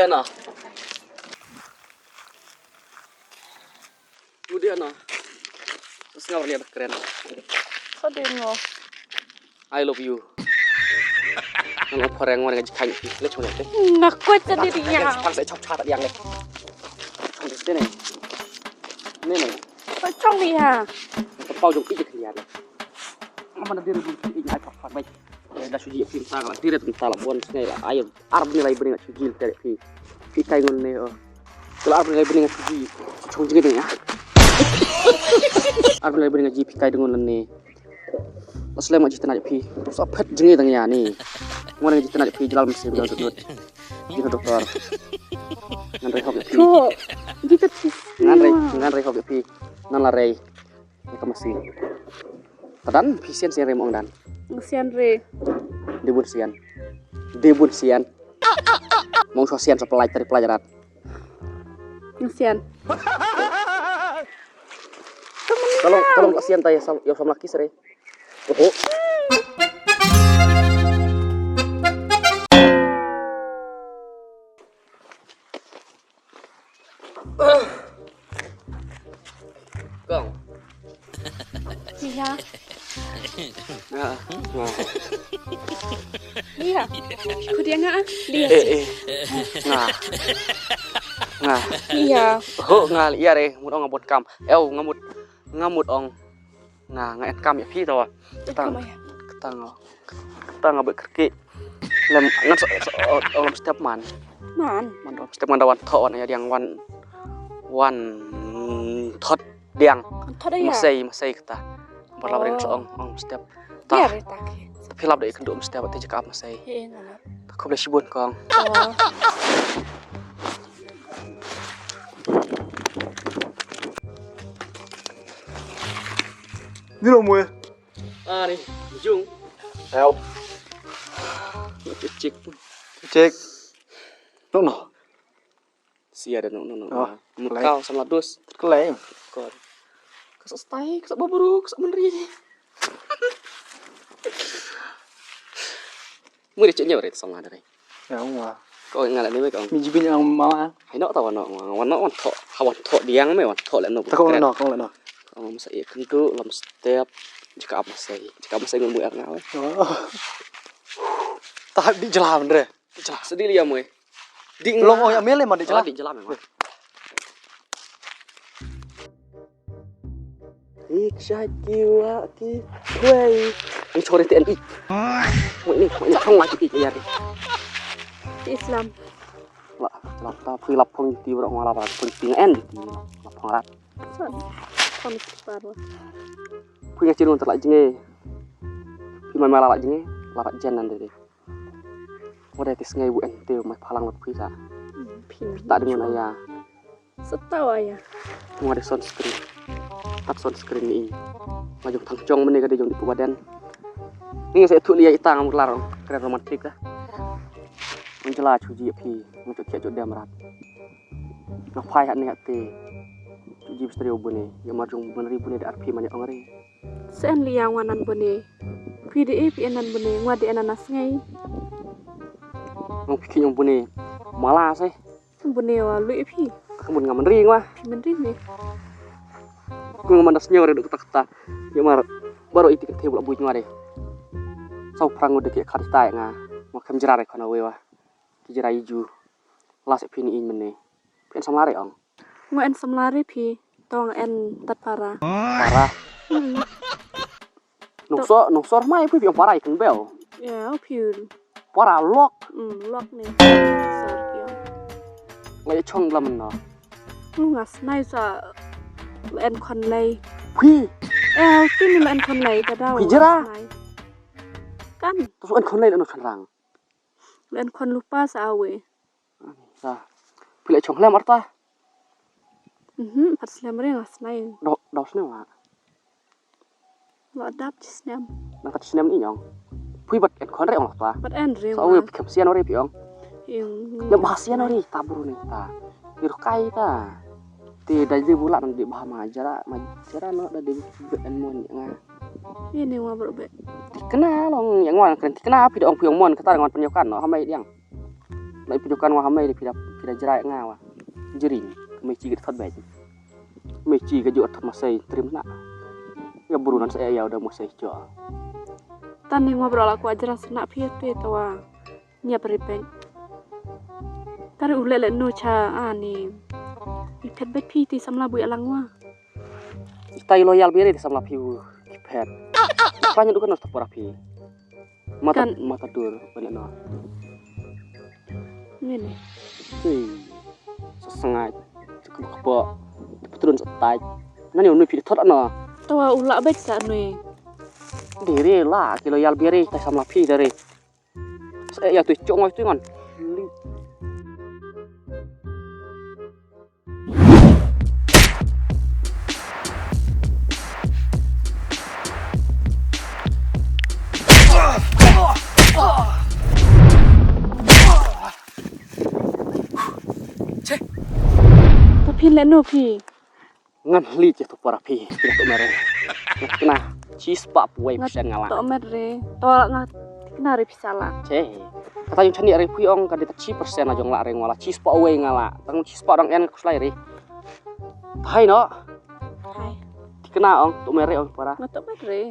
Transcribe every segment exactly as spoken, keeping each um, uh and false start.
Ano. Udah ano. Terus ngapain ya keren. Kau dengo. I love you. Nang phareng wan ngaji kain. Le chong le. Ngaku tadi dia. Pang sa chop chat yang le. Pang sa ne. Ne ne. Kau chong dia. Kau pau jong i je kalian. Mana dia pun i ai pak pak baik. La shu ji phi mynta ka la, tire mynta la bun sngi la, ai ar bnai lai bnai nga shu ji te phi. Phi kai ngun ne o. Ka la ar bnai lai bnai nga shu ji. Chong jingit ne ya. Ar bnai lai bnai nga ji phi kai ngun ne. La slem nga ji tnat phi. Sa phet jingit dang ya ni. Ngan nga ji tnat phi jlal mesti bla dut. Ji doktor. Ngan rehab phi. Ngan rehab phi. Ngan la rei. Ïa ka masi. Ka dan phi sian sian re mong dan. Sian re. Dei bun sian. Dei bun sian. Mong shuwa sian sa pelai tari pelai rat. Sian. Tolong tolong ka sian ta ïa sam ïa sam laki sere. Oho. Kong. Iya. Nga. Nga. Iya. Ku dia nga. Dia. Eh eh. Nga. Nga. Iya. Ho nga iya re mut ong abot kam. Eu nga mut nga mut ong. Nga nga et kam ïa phi to. Tang. Tang. Tang abot kerki. Lem ngan so so ong lem step man. Man. Man ong step man da wan tho wan ïa diang wan wan thot diang. Thot ïa. Masai masai kata. Bar lap ring so ong ong step. Ïa ta. Tapi lap da ikun dum step te jaka masai. Ïa ïa. Khublei shibun kong. Ni lo mwe. Ah ni jung. Ayo. Cek cek. Cek. No no. Sia da no no no. Mukau sama dus. Keleng. Kor. Ka sa stai ka sa baburu ka sa menri. Mui da cek nyau re ta sama da re. Ya wa. Ko ngala ni ko. Mi jibin ang mala. Hai no ta wa no wa no wan tho ha wan tho diang me wan tho le no. Ta ko no ko no. Ko masa ia kentu lam step. Jaka apa sai jaka apa sai ngun mui ar ngala. Ta di jela mendre. Di jela sedih lia mui. Di long ong ya mele man di jela. Di jela me. Ik shait ki wa ki kwei. Ni chori te an ik. Mo ni mo ni chong wa ki ik ya ri. Islam. La la ta phi la phong ti bro ngala ba phong ti en ti la phong rat. Son. Phong ti par wa. Phi ya chirun ta la jinge. Phi ma ma la la jinge la rat jen nan de. Wa de ti sngai bu en te mai phalang la phi sa. Phi ta de ngona ya. Setawa ya. Nga de sunscreen. Tat sunscreen ni. Nga jong thang jong mene ka de jong di pubaden. Ni nga se thu li ya itang mut larong kren romantik ka. Nga jela chu ji phi nga chu kia chu dem rat. Nga phai hat ni hat te. Chu ji bistri bune ya mar jong bune ri bune de ar phi mane ong re. Sen li ya nga nan bune. Phi de e phi en nan bune nga de en nan sngai. Nga phi ki jong bune mala se. Bune wa lui phi. Ka mun nga menri nga. Phi menri ni. Ku nga man da sñiaw re duk kata kata. Ya mar baro iti kete bula buit nga de. Sau prang de ke kar tai nga. Ma kem jra re khana we wa. Ki jra iju. Las phi ni in mene. Phi en samla re ong. Nga en samla re phi. Tong en tat para. Para. Nongso nongso mai phi ong para ikan bel. Ya phi. Para lok. Hmm lok ni. Sor kio. Lai chong lam no. Nga snai sa en khon lai. Phi. Eh tu ni en khon lai ka daw. Phi jera. Kan. Tu en khon lai no khan rang. En khon lupa sa awe. Sa. Phi lai chong lem arta. Mhm, pat slem re nga snai. Do do snem wa. Lo dap chi snem. Nang kat snem ni nyong. Phui bat et khon re ong ta. Bat en re. Sa wi phi kam sian ore phi ong. Ing. Ne ba sian ore ta buru ni ta. Ni ro kai ta. Ti dai di bula nang di ba ma jara ma jara no da di en mon nga. Ini wa bro be. Ti kena long yang wan kren ti kena phi da ong phi ong mon kata ngan penyokan no hamai diang. Lai phi jokan wa hamai di phi da Ki da jrai nga wa. Jring, me chi ka thot bek. Me chi ka ju thot masai trim na. Ya bru nan sa ya da masai jo. Tan ni ngwa bro la kwa jra sna phi te tawa. Nya pari pek. Tari u le le no cha ani. Ni phet bet phi ti samla bu ya lang wa. Ita i loyal bere ti samla phi u. Ki phet. Panya dukan nas tapora phi. Mata Kan. Mata dur bana no. Ni ni. Tui. Sesengai. Kepo. Petrun setai. Nani unu phi thot no. Tawa u la bet sa ni. Diri la ki loyal bere ti samla phi diri. Sa ya tu cong tu ngan. Che. To phin le no phi. Ngan hli che tu para phi. Phi tu mere. Ngan kena. Cheese pap wei persen ngala. To mer re. To nga kena re phi sala. Che. Kata yung chani re phi ong ka dita chi persen la jong la re ngala. Cheese pap wei ngala. Tang cheese pap dang en kuslai re. Hai no. Hai. Kena ong tu mere ong para. Nga to mer re.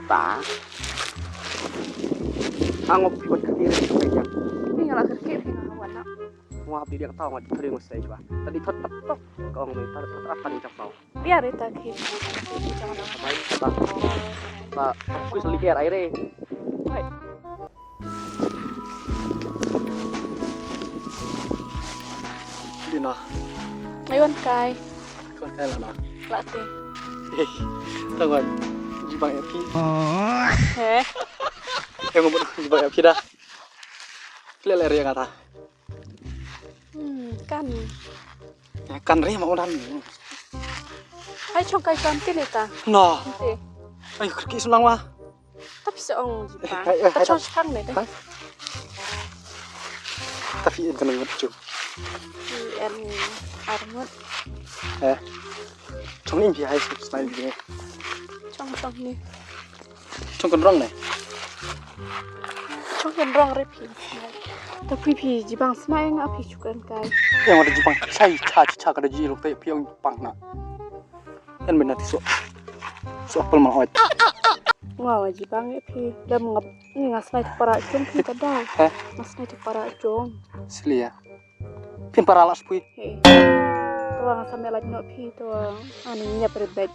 Ta. Ang op phi wan kati re. Phi ngala kerke phi ngala wan na. Ngwa bi diang tau ngat kering mas sai jwa. Tadi thot thot thot. Kong me thot thot apa ni chapau. Biar ita ki. Apa ni apa? Apa? Kuis liker aire. Dina. Ayun kai. Kon kai lana. Lati. Tangwan. Jibang ya pi. He. Yang ngebut jibang ya pi dah. Lele ria ngata. Hmm, kan. Ya, kan re ma udan. Hai chong kai kan ti leta. No. Ti. Ai kerki sunang wa. Tapi seong jipa. Hai, hai, hai. Ta chong sekang ne deh. Hai. Tapi en kan ngut chu. Ti en armut. Eh. Chong ni bi hai smile bi. Chong chong ni. Chong kan rong ne. Chong kan rong re phi. Tapi phi jibang smai nga phi chukan kai. Yang ada jibang chai cha cha kada ji lok te phi ong pang na. Kan bena ti so. So apel mal oi. Nga wa jibang e phi dam ngap ni nga smai para chong phi kada. Heh? Nga smai para chong. Selia. Phin para la spui. He. Tuang sa me la no phi tuang. Ani nyap rebet.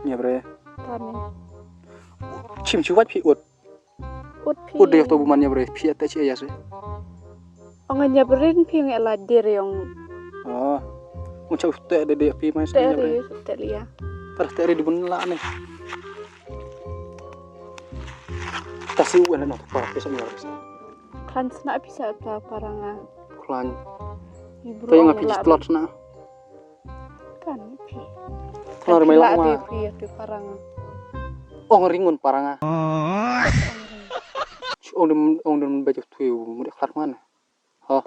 Nyap re. Tani. Chim chi wat phi ut. Ut phi. Ut de to bu man nyap re phi ata chi ya se. Ong nyap re phi nge la de re ong. Oh. Mun chau te de de phi mai sa nyap re. Te re ya. Par te re di bun la ne. Ta si u na no para phi sa nyap re. Klan sna pisa pa paranga. Klan. Ni bro. Tayang api la slot sna. Kan phi. Klan mai la ma. Phi tu paranga. Ong ringun paranga. Ong dum ong dum ba tu mu de klar man. Ha.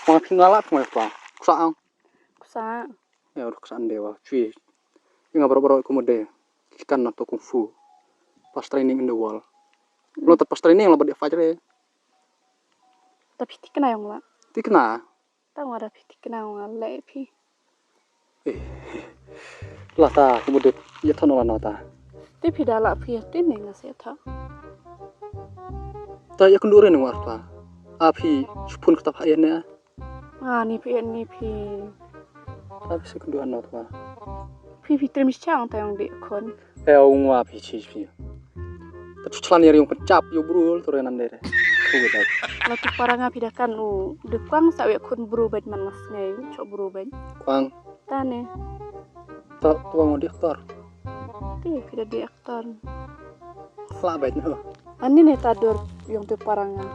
Ong phi ngala phi mai pa. Kusa ang. Kusa. Ya, udah kesan dewa, cuy. Yang baru-baru aku mode. Kikan atau kung fu. Best training in the world. Lo ta best training lah bad fight re. Tapi tikna yang la. Tikna. Tahu ada phi tikna yang la phi. Eh. Lah ta aku mode ya thon la nota. Tapi dah la phi ya tin neng ngasih ta. Ta ya kundur ni war ta. Api supun kita pha ya ne. Nga ni phi ni phi. Ta phi sik du anot wa. Phi phi trim chang ta yong de khon. E ong wa phi chi phi. Ta chu chlan yar yong pachap yo bru to re nan de re. Khu ge dai. La tu para nga phi da kan u de kwang sa we khon bru bet man mas ngai cho bru bet. Kwang. Ta ne. Ta kwang di aktor. Ti phi da di aktor. Fla bet no. Ani ne ta dur yong tu para nga.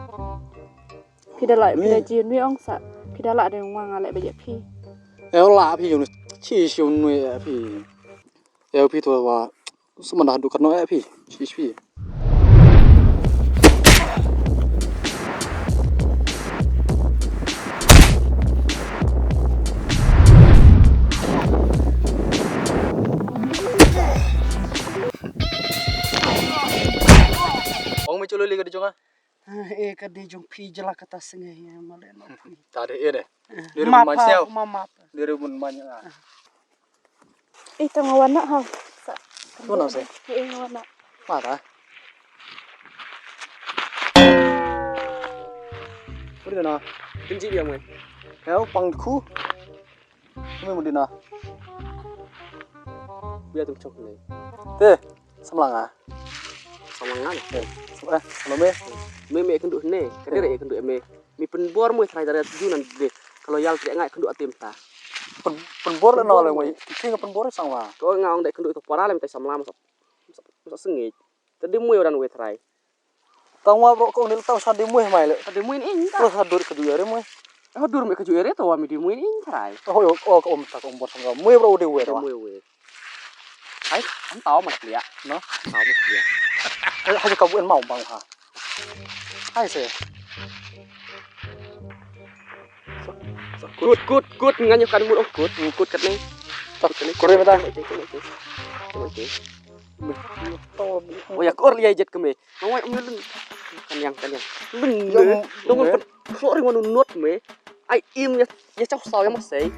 Phi da la phi da ji nui ong sa. Phi da la de wa nga le ba ye phi. E la phi yung chi shi nui e phi. E phi to wa sumanda du kan no e phi. Chi phi. Ong me cholo le ka de jonga. Eh, ka dei jong phi jala kata sngi, eh, ma le no phi. Ta de, eh, de. Eh, Diri ma man pa, siaw. Ma ma pa. Diri mun man, ah. Eh, tang wan na ha. Sa. Wan na se. Eh, wan na. Ma ta. Uri na. Kinji dia mwe. Heo pang khu. Mwe mun dina. Bia tum chok ne. Te, samla nga. Samla nga ne. Eh, sam-, eh, samla me. Me me kynduh ne. Ka dei re kynduh me. Mi pynbor mwe trai dara ju nan de. Ka loyal tre nga kynduh atim ta. Pyn-, pynbor le no le mwe. Ki nga pynbor sang wa. Ko nga ong de kynduh to para le mi tai samla masa. Masa, masa sengit. Te dei mwe u dang wei trai. Tang wa bro ko nil tang sa dei mwe mai le. Ka dei mwe in ta. Bro sa dur ka ju ere mwe. Ka dur me ka ju ere to wa mi dei mwe in trai. Oh, oh, oh, ka um ta ka um bor sang mwe bro dei wei. Dei wa. Mwe wei. Ai, am tao ma klia. No? Tao ma klia. Ai, ha ka bu en mau bang ha. Ai se. Good, good, good. Ngan yo kan mut ong good. Good kat ni. Good kat ni. Kore mata. Oh ya, kor liya jet keme. Ngai um lun. Kan yang, kan yang. Lun. Ya, me. Dong me. Khlok ring wanu not me. Ai im ya, ya chau saw ya masai.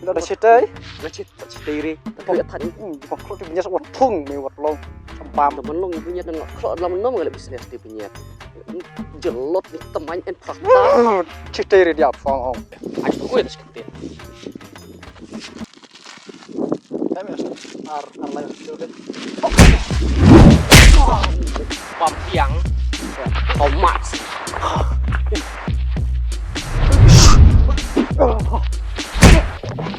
Da chitei. Da chit, chitei re. Tapi ya tadi. Hmm, bukan khlok tu binyas wat thung me wat long. Sampam. Teman long binyas dan khlok dalam nom ngalih bisnes di binyas. Jelot ni teman en fakta. Chitei re dia fong ong. Ai tu kuy das ketir. Ar, ar lai deh. Bam tiang. Tomat.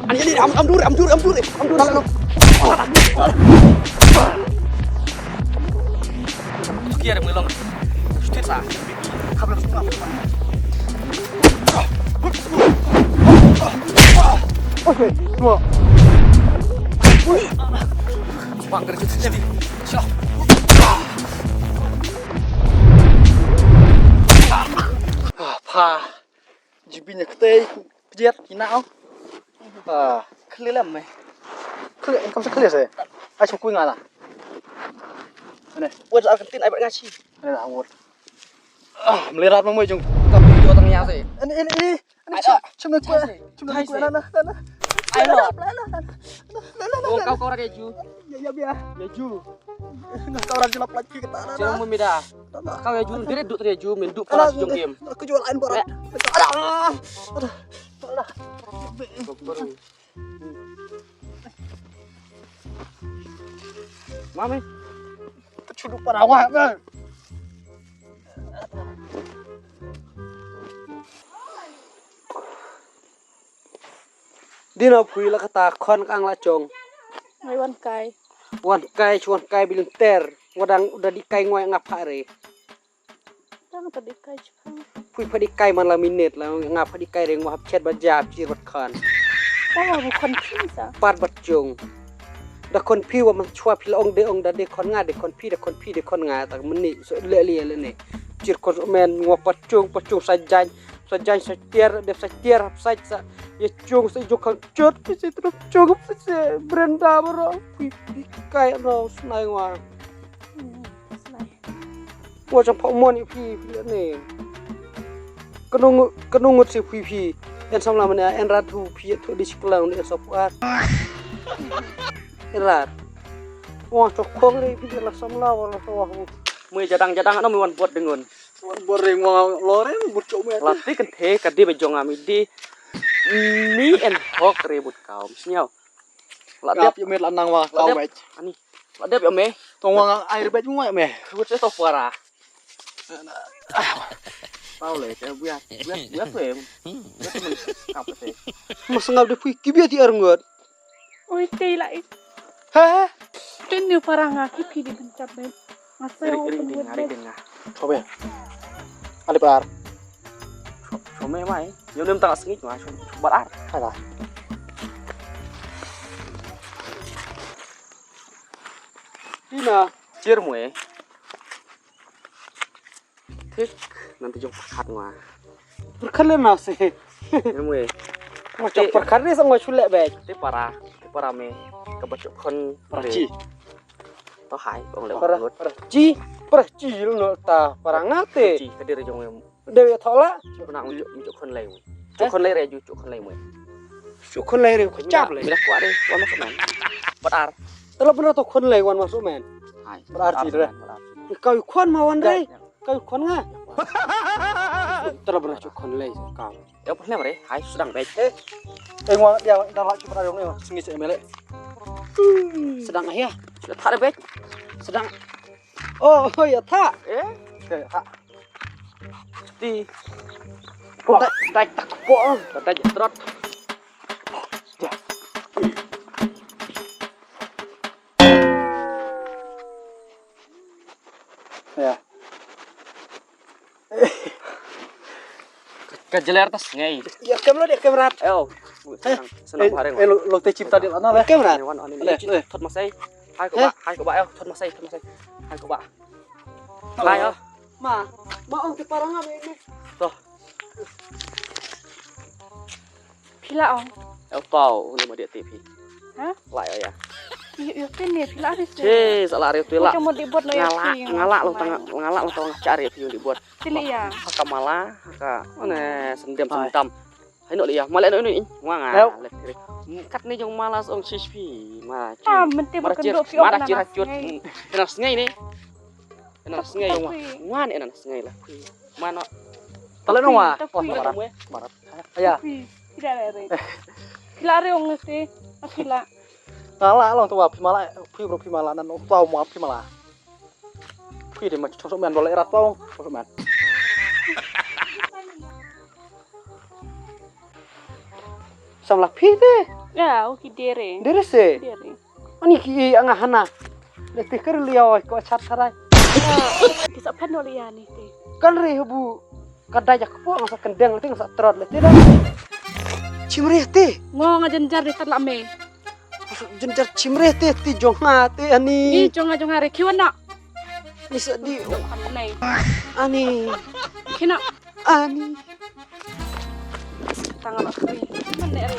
Ani, ani, am, am dur, am dur, am dur, am dur. Kiar mulong. Stir sa. Pha. Jibi nya ktei pdiat ina. Ah, khli lam me. Khli, kam sa khli se. Ai sum kui ngala. Ane. Wat ar kantin ai bat ngachi. Ane la ngot. Ah, melirat ma mui jong. Kam yo tang ya se. Ane, ane, ane. Ane chim, chim na kue. Chim na kue na na na. Ai lo. Ong kau kau ra ke ju. Ya ya bia. Ya ju. Ngan kau ra jilap lagi kita na. Chim mu mida. Kau ya ju dire duk tadi ju min duk para jong game. Aku jual lain borat. Ada. Ada. Mami. Kechuduk para awak. Dina pui la kata khon kang la chong. Ngai wan kai. Wan kai, wan kai bilin ter. Wadang udah di kai ngoi ngap hari. Tang tadi kai chipang. Pui padi kai man la minit la ngap padi kai ring wahap chet ba jap chir bat khon. Tang bu khon pisa. Pat bat chung. Da khon phi wa man chwa phi la ong de ong da de khon nga de khon phi de khon phi de khon nga ta mni so le le le ne. Chir khon men ngwa pat chung pat chung sa jan. Sa jan sa tiar de sa tiar sa sa ye chung sa ju khang chut phi si trup chung phi si brenda bro phi phi kai no snai ngwa. Snai. Wa chang pha mon phi phi ne. Kanung kanung ngut si phi phi. En samla mane en rat thu phi thu di siklang ne sa puat. En rat. Wa chok khong le phi la samla wa la wa. Mui jadang jadang no mui wan bot dengan. Wan bot ring wa lore but chok me. Lati kan the ka di bejong ami di. Mi en hok re but kaum. Snyau. La dep yo me la nang wa kau bej. Ani. La dep yo me. Tong wa ai re bej mo me. Wut se to para. Tau le ke buat buat buat we. Mas ngap de pui kibia ti ar ngot. Oi te la i. Ha ha. Ten ni para nga ki phi di bencap me. Ngasa ring ring ding ring ding. Chobe. Ale par. Chome mai. Yo nem tang sngit ma chom bar ar. Kata. Tina. Chir mwe. Thik nanti jong pakat ma. Perkhat le na se. Mwe. Ma chok perkhat le sa ngoi chule be. Te para, te para me. Ka ba chok khon para chi. To hai kong le para. Chi. Prah chi lo no ta parang ate. Chi ka dei re jong em. Dei thola. Chi pernah mu ju khon lai mu. Ju khon lai re ju ju khon lai mu. Ju khon lai re ko chap lai. Mira kuat re wan masuk men. Bat ar. Tala pernah to khon lai wan masuk men. Hai. Bat ar chi re. Kau khon ma wan re. Kau khon nga. Tala pernah ju khon lai kau. Ïa pernah re. Hai sedang bek. Eh. Eh ngwa dia dah lak chu pernah dong ni. Sengi se M L A. Sedang ah ya. Sudah tak ada bek. Sedang. Oh, oh ya tak. Eh? Ya tak. Ti. Dai dai tak po. Dai trot. Ya. Ka jeler tas ngai. Ya kamera dia kamera. Eo. Senang senang bareng. Eh lo te chim tadi lana le. Kamera. Wan ani le. Thot masai. Hai ko ba, hai ko ba eo, thot masai, thot masai. Hai ko ba. Hai eo. Ma, ma ong te parang apa ini? Toh. Phi la ong. Eo tau, ni ma dia te phi. Ha? La eo ya. Io io te ni phi la ri. Che, sa la ri tu la. Ngala ngala lo tang ngala lo tang chari phi di buat. Sini ya. Haka mala, haka one sendem sendam. Hai no ya, mala no ni. Wa nga. Kat ni jong mala song sispi. Ma. Ah, menti mara bukan chir, dok phi mara ong chir na chut. Ngai. Ina sngai ni. Ina sngai wa. Wan ina sngai la. Mano. Tala no wa. Tapi, tapi. Mara. Aya. Tapi, tidak ada re. Phi la re ong te. Phi la. Ngala long tu wa phi mala, phi bro phi mala nan ong tu wa phi mala. Phi de ma chosok men dole rat tu. Chosok men. Samla phi de. Ya, o ki dere. Dere se. Dere. Ani ki anga hana. Le te kar liao ko chat sarai. Ki sa phan dole ya ni te. Kan re bu. Ka dai jak po nga sa kendeng le te nga sa trot le te da. Chimre te. Ngo nga jenjar de tat la me. Jenjar chimre te te jong nga te ani. Ni jong nga jong nga re kiwan na. Ni sa di. Ani. Kina. Ani. Tanga ba kri. Mana re.